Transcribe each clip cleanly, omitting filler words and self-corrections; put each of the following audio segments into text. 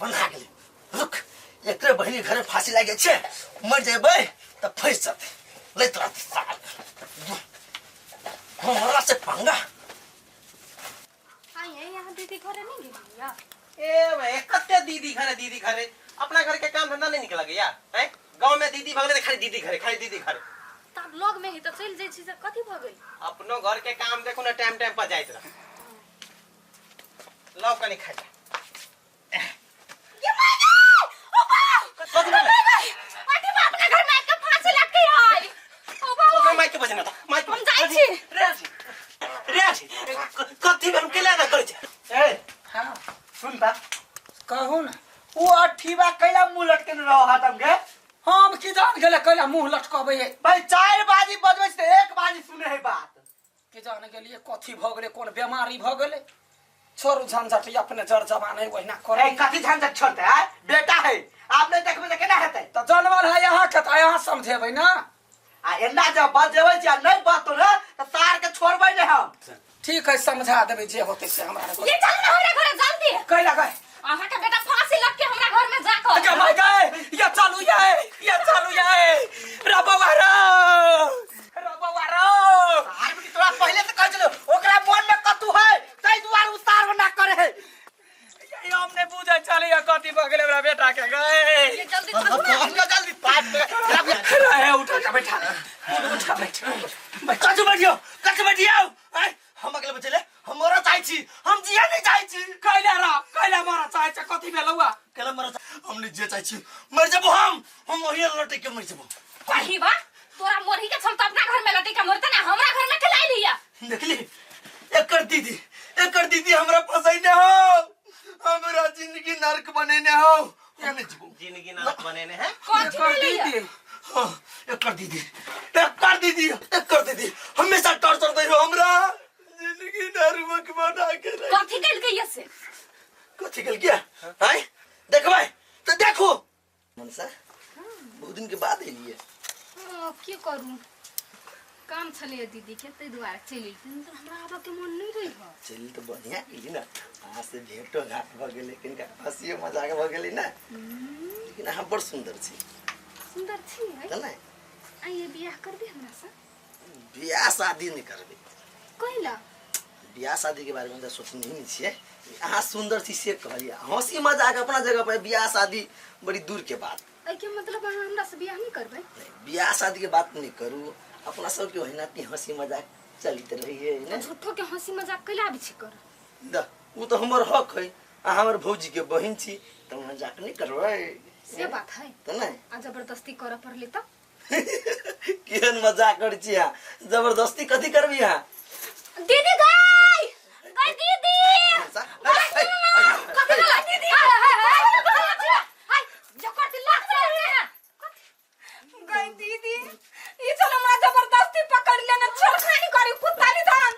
बन्हा गेलै। रुक, एकरे बहिनी घरे फांसी लागि जाइ छै, मरि जेबै तऽ फँसि जेतै। लैत रहतै साल हमरा से पंगा। आइए यहाँ दीदी घरे नहीं गेलियै? ए भाई, कते दीदी घरे दीदी घरे, अपना घर के काम धंधा नहीं निकल गया हैं? गांव में दीदी भगले खाली दीदी घरे, खाली दीदी घरे। तब लोग में ही तो चलि जाइ छी से कथी भऽ गेल? अपनो घर के काम देखो ना, टाइम टाइम पर जाइत रह। लाओ कनी खा जा। कथी भेलै? अथी बा, अपना घर में आबि के फांसी लग गई है। ओ बा, ओकरा माइक के बजना था, माइक। हम जाइ छी। रे रे, कथी भेल? केला ना करै छै? ए हाँ। सुन ता। कहू ना। ओ अठीबा कैला मुंह लटकेने रहो हाथम के? हम की जान गेले कैला मुंह लटकबै है। भाई 4 बाजी बजबै छै तऽ 1 बाजी सुने है बात। के जान गेलिए कथी भ गेलै, कोन बेमारी भ गेलै। छोड़ू झंझट, ई अपने जर जवान है ओहिना करे। ए कथी झंझट छोड़ते है? बेटा है, आप नहीं देखबै तऽ केना हेतै? तऽ जानवर है यहाँ के, तऽ यहाँ समझेबै ना। आ एना जब बजेबै छी आ नहीं बजतौ ने तऽ सार के छोड़बै नहीं हम। ठीक है, समझा देबै जे होतै से हमरा। ये चल ना हमरा घरे जल्दी। कैला गए? अहाँ के बेटा फांसी लग के हमरा घर में जा कर। गे भाई गए, ये चालू ये, ये चालू ये। रे बौआ रे, रे बौआ रे। सार बेटी तोरा पहिले से कहै छलौ ओकरा मन में कतू है, ताहि दुआरे उ सार बना करे है। ये हम नहीं बुझै छलियै कथी भऽ गेलै हमरा बेटा के गए। ये जल्दी चलू ना। हम जल्दी पाँच रे उठा के बैठा, उठ के बैठ। कथी बैठियो, कथी बैठियो? आँय, हम अकेले बचेले, हम मरऽ चाहै छी, हम जिया नहीं चाहै छी। कैला रा, कैला मरऽ चाहै छै, कथी भेलौआ? कैला मरऽ चाहै, हम नहीं जिया चाहै छी, मरि जेबो हम ओहिए लटकि के मरि जेबो। कही बा, तोरा मरही के छल त अपना घर में लटक के मरते ना, हमरा घर में के लाई लिया। देखली एकर दीदी, एकर दीदी हमरा फसैने हो, हमरा जिंदगी नरक बनेने हो। हम नहीं जीबो। जिंदगी नरक बनेने है। कथी एकर भेलैया? दीदी। हाँ, एकर दीदी, एकर दीदी, एकर दीदी हमेशा टॉर्चर दै हो हमरा, जिंदगी नरक बना के रख। कथी केलकै ये से? कथी केलकै? आँय देखबै तऽ देखू। मनसा, बहुत दिन के बाद एलियै। हाँ, की करू, काम छलैया दीदी के, ताहि दुआरे चलि एलियै, नहि तऽ हमरा आबऽ के मन नहि रहै। चलि तऽ बढ़िया केली ना, अहाँ से भेंटो घाट भऽ गेलै, कनिका हँसियो मजाक भऽ गेलै ना। लेकिन अहाँ बड़ सुन्दर छी। सुन्दर छी है? तऽ नहि। आइए बियाह करबी हमरा से? बियाह शादी नहि करबै। कैला? बियाह शादी के बारे में तऽ सोचने ही नहि छियै। अहाँ सुन्दर छी से कहलियै, हँसी मजाक अपना जगह पर, बियाह शादी बड़ी दूर के बात। एहिके मतलब अहाँ हमरा से बियाह नहि करबै? नहि, बियाह शादी के बात नहि करू, अपना सबके ओहिना कि हँसी मजाक चलित रहिए ने। झूठो के हंसी मजाक कैला आबै छी कर? द ओ तऽ हमर हक है, अहाँ हमर भौजी के बहिन छी तऽ मजाक नहि करबै। से बात है। तऽ नहि। आ जबरदस्ती करऽ पड़लै तऽ? केहन मजाक करै छी अहाँ, जबरदस्ती कथी करबी अहाँ? दीदी गई गई दीदी, कथी भेलै दीदी? हाय, जकर दिल लाग गई दीदी, ई चल हमरा जबरदस्ती पकड़ लेने छेड़खानी करी कुत्ता निधान।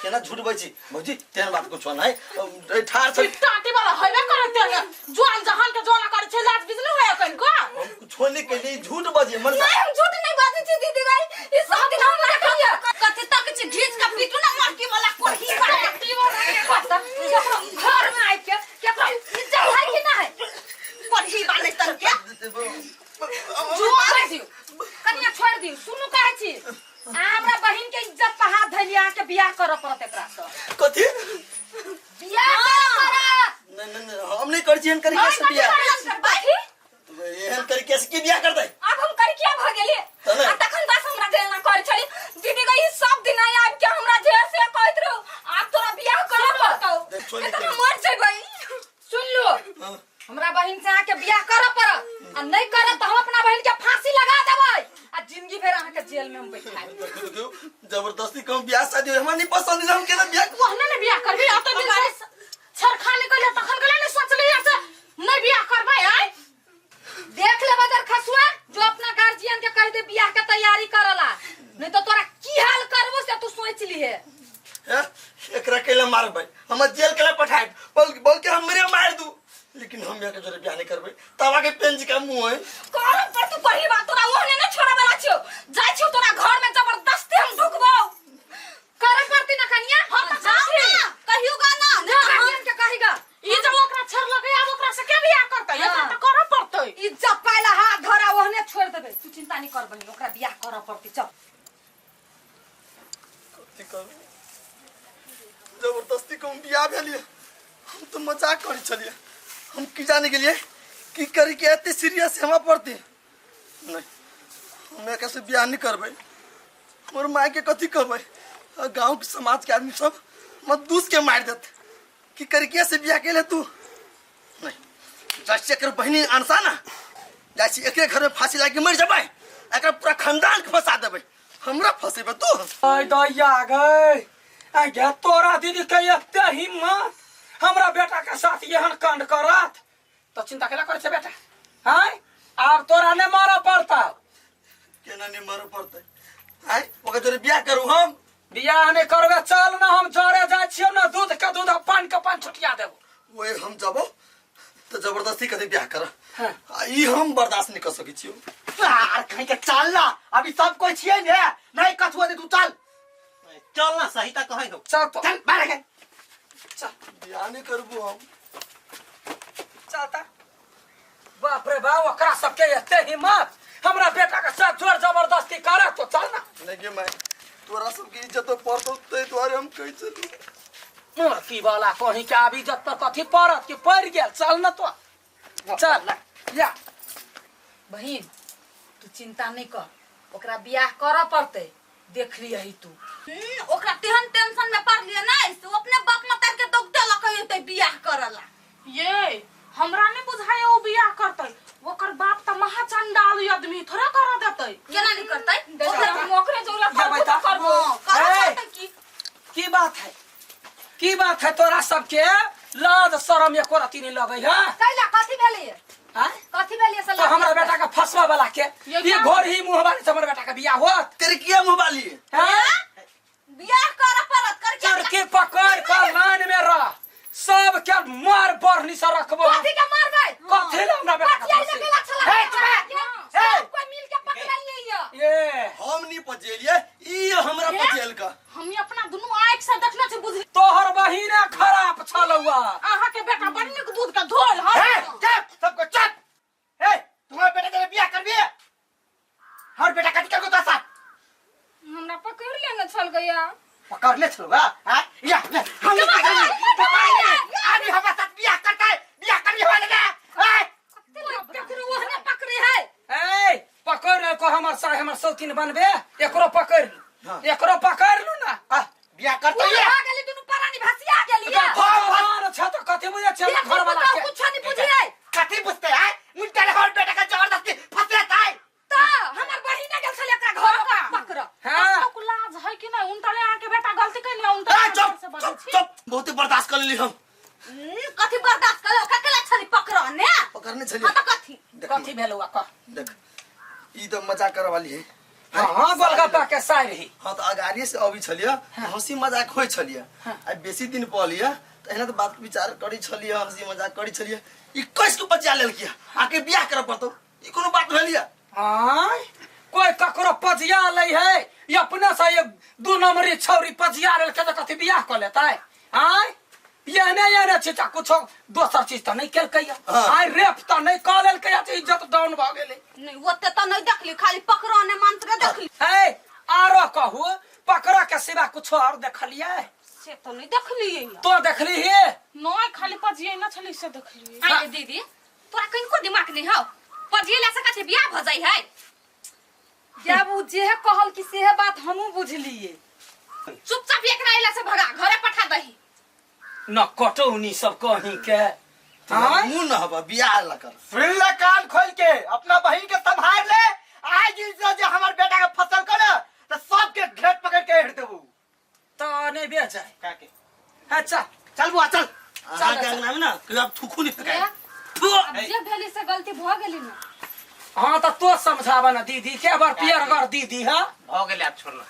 केना झूठ बजै छी भौजी, तेहन बात कुछो नहि। ए, ठाढ़ छै। टाटी वाला होइबे करत ने, जुआन जहान के जोना करे छै, लाज बिजली होय कनिको। हम कुछो नहि कहली, झूठ बजे मन। नहीं, हम झूठ नहीं बाजै छी दीदी गई, ई सब दिन हमरा कहिया कथी तक छी, घीच के पीटू ना मटकी वाला कोही वाला घर में आबि के केकरो इज्जत है कि ना है? कोही वाले तन के छोड़ दियौ कनिया, छोड़ दियौ। सुनू, कहै छी अहाँ हमरा बहिन के इज्जत पर हाथ धैलियै, अहाँके बियाह करऽ पड़त एकरा से। कथी बियाह करऽ पड़त। नहीं नहीं नहीं, हम नहीं करै छी एहन तरीके से बियाह। कथी? एहन तरीके से की बियाह करतै? आब हम करी किया भऽ गेलियै? तऽ नहि। आ तखन बस हमरा जे एना कहै छली दीदी गई, सब दिन आबि के हमरा जे से कहैत रहू, आब तोरा बियाह करऽ पड़तौ। देख, छोड़ नहीं तऽ दे। हम मर जेबै। सुन लो, हाँ। हमरा बहिन से अहाँके बियाह करऽ पड़त, आ नहि करत तऽ हम अपना बहिन के फांसी लगा देबै आ जिंदगी भरि अहाँके जेल में हम बैठाएब। देखियौ, देखियौ, जबरदस्ती कम बियाह शादी हमरा नहीं पसंद है, हम केना बियाह? ओहने ने बियाह करबी? अत दिन से छेड़खानी कइले तखन गेले ने सोचलियै से नहीं बियाह करबै। आय देख ले बदर खसुआ, जो अपना गार्जियन के कह दे बियाह के तैयारी करला, नहीं तो तोरा की हाल करबो से तू सोच लिए। हैं? एकरा केला मारबै, हमर जेल केला पठाएब, बोल बोल के हमरे मार दू, लेकिन हम बियाह के जोरे बियाह नहीं करबै। तब आगे पेंज का मुंह है। करम पर तू पढ़ी बात, तोरा ओहने न छोड़ा वाला छियो। जाइ छियो तोरा घर में जबरदस्ती हम ढुकबौ। करे पड़ती ना कनिया, हम त जाओ जाओ ना, कहियो गा ना, ना गार्जियन के कहिगा। ई जब ओकरा छेड़लकै, आब ओकरा से के मजाक करै छलियै। हम की जाने गेलियै की करी के एते सीरियस हमरा पड़ते। नहीं, हम एकरा से बियाह नहीं करबै। हमर माय के कथी कहबै? आ गांव के समाज के आदमी सब मत दूस के मारि देत की करी के से बियाह केले तू। नहीं, जाइ छी एकर बहिनी अनसा ना, जाइ छी एकरे घर में फांसी लागी मरि जेबै, एकर पूरा खानदान के फंसा देबै। हमरा फंसेबै तू? आय दैया गै, आय गे तोरा दीदी के एते हिम्मत हमरा बेटा के साथ एहन कांड करत? तो चिंता केला करे छे बेटा? आय आब तोरा ने मारऽ पड़ता। केना नहीं मारऽ पड़तै? आय ओकर जोरे बियाह करू हम? बियाह नहीं करबे, चल ना हम जरे जाइ छियौ ना, दूध के दूध आ पानि के पानि छुटिया देबो। ओए हम जबो तो जबरदस्ती कभी ब्याह कर। हाँ। आ, ई हम बर्दाश्त नहीं कर सकै छियौ। यार कहीं के चल ना, अभी सब कोई छियै ने, नहीं कथुआ दे तू चल। चल ना, सही त कहै हो। चल तो। चल बाहर गए। चल। बियाह नहीं करबो हम। चल ता। बाप रे बाप, ओकरा सबके एते हिम्मत हमरा बेटा के साथ जोर जबरदस्ती करे? तो चल ना। नहीं गे माय, तोरा सबके इज्जत पड़तो तै दुआरे हम कहै छलु। मूर्ति वाला कहीं के आब इज्जत पर कथी पड़त कि पड़ गेल। चल न तो, चल या। बहिन तू चिंता नहीं कर, ओकरा बियाह करऽ पड़तै। देख लियही तू। ओकरा तेहन टेंशन में पड़लिए ना से ओ अपने बाप माता के दौगते लके एते बियाह करला। ये हमरा नहीं बुझाय ओ बियाह करतै, ओकर बाप त महाचंडाल आदमी थोड़ा कर देतै। केना नहीं करतै? ओकरा हम ओकरे जोड़ा या करबो बेटा। त करबो। हां, करऽ ए! पड़तै की? की बात है, की बात है? तोरा सबके लाज शरम एको रति नहीं लगे है? कैला कथी भेलिए? आँय? कथी भेलिए से तो हमरा बेटा के फसवा वाला के ये ये क्या? घोर ही मुंह वाली से हमर बेटा के बियाह होत? तेरे किया मुंह वाली? हैं? बियाह करऽ पड़त कर के। चरके पकड़ कर लाइन में रह, सब के मार बढ़नी से रखबो। कथी के मारबै? कथी ला हमरा बेटा के कथी आइले फंसी? गेला छला? हे, चुप रह। हे। सब कोई मिल के पकड़लिए ये। ये हम नहीं पचेलिए, ई हमरा पचेल का। हम अपना दुनू आँख से देखने छी बुझली। तोहर बहिने खराब छलौआ। अहाँ के बेटा बड़ नीक दूध के धोल हँ। हे, चुप, सबको चुप। हे, तुम्हारे बेटा के बियाह करबी? हर बेटा कथी करबो तोरा साथ? हमरा पकड़ लेने छल गया। पकड़ ले छलौ हां? या या, हम नहीं पकड़ ले, पकड़ ले। अभी हमरा साथ बियाह करतै, बियाह करबी हो ना? ए ककरो ओहने पकड़े है। ए पकड़ ले को हमर साथ हमर सौतीन बनबे, एकरो पकड़ लू, एकरो पकड़ लू ना। आ बियाह करतै पूरा ये। भा गेली दुनू प्राणी भसिया गेली। भगवान छ तो कथी बुझे छै देख घर वाला के? कुछ नहीं बुझिए। कथी बुझतै? आय मुंटा ले हमर बेटा के जबरदस्ती फंसेतै। त हमर बहिन गेल छले एकरा घर पकड़। हां। कतौक लाज है कि नहीं? उनटले अहाँ के बेटा गलती कैने उनटले ए, अहाँ चुप से बजै चुप छी। चुप, बहुते बर्दाश्त कर लेली हम। कथी बर्दाश्त कर ककेला छली पकड़ ने? पकड़ने छली। हां त कथी? देख कथी भेलौ कह। देख, ई तो मजाक करे वाली है। हां, गोलगप्पा के साइर ही। हाँ तो अगाड़िए से अभी छलिए, हंसी मजाक होइ छलिए। आ बेसी दिन पहलिए त एना त बात विचार करी छलिए, हंसी मजाक करी छलिए। ई कैस के बचा लेलकिया आके बियाह करे पड़तो? ई कोनो बात भेलिया? आय कोई ककरो पजिया लै है, ई अपने से एक दू नंबरी छौरी पजिया लेलकै त कथी बियाह क लेतै? आय एहने एहने छै त कुछो दोसर चीज त नहीं केलकै। हाँ। आय रेप त नहीं क लेलकै त इज्जत डाउन भ गेलै। नहीं ओते त नहीं देखली, खाली पकड़ो ने मात्र देखली। है आरो कहू, पकड़ के सिवा कुछो और देखलिए? से त नहीं देखलिए। तो देखली ही? नहीं, खाली पजिए न छली से देखलिए। आइ रे दीदी, तोरा कनिको दिमाग नहीं हौ? पजिए ला सका छै बियाह भ जाइ है? जब उ जेहे कहल कि सेहे बात हमहू बुझलिए। चुपचाप एकरा अइला से भगा घरे पठा दही। न कटौनी सब कहीं के। हाँ मुंह न हबा बियाह ला कर। सुन ले कान खोल के, अपना बहिन के संभाल ले। आज दिन से जे हमर बेटा के फसल कर त सबके घेट पकड़ के हेर देबू। त नहीं बेच जाए का के? अच्छा चल बुआ चल। अहाँ के अंगना में ना कहियो आब थूकू नहीं फेंकाय। थू। अब जे भेली से गलती भ गेली ना। हाँ त तो समझावा ना दीदी के, बार पियरगर दीदी। हाँ भ गेलै, आब छोड़ना।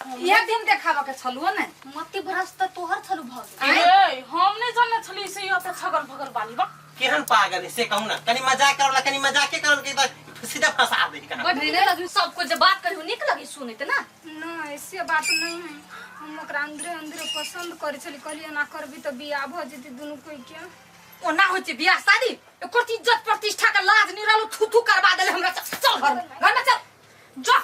इहे दिन देखाबऽ के छलुओ ने। मति भ्रष्ट त तोहर छलु भ गेल। ए हम नहीं जानने छली से यो त छगल भगल बाली बा। केहन पागल है से कहू ना, कनी मजाक करला, कनी मजाके करल के त सीधा फंसा दे कहाँ। बड नीक लगी सबको जे बात कहियो, नीक लगी सुनैत ना। नहीं से बात नहीं है, हम ओकरा अंदरे अंदरे पसंद करे छली, कहलिए ना करबी त बियाह भ जेती दुनू कोई के। ओना होइ छै बियाह शादी, एकर इज्जत प्रतिष्ठा के लाज नहीं रहलो, थू थू करवा देले हमरा। चल चल घर में, घर में चल जो।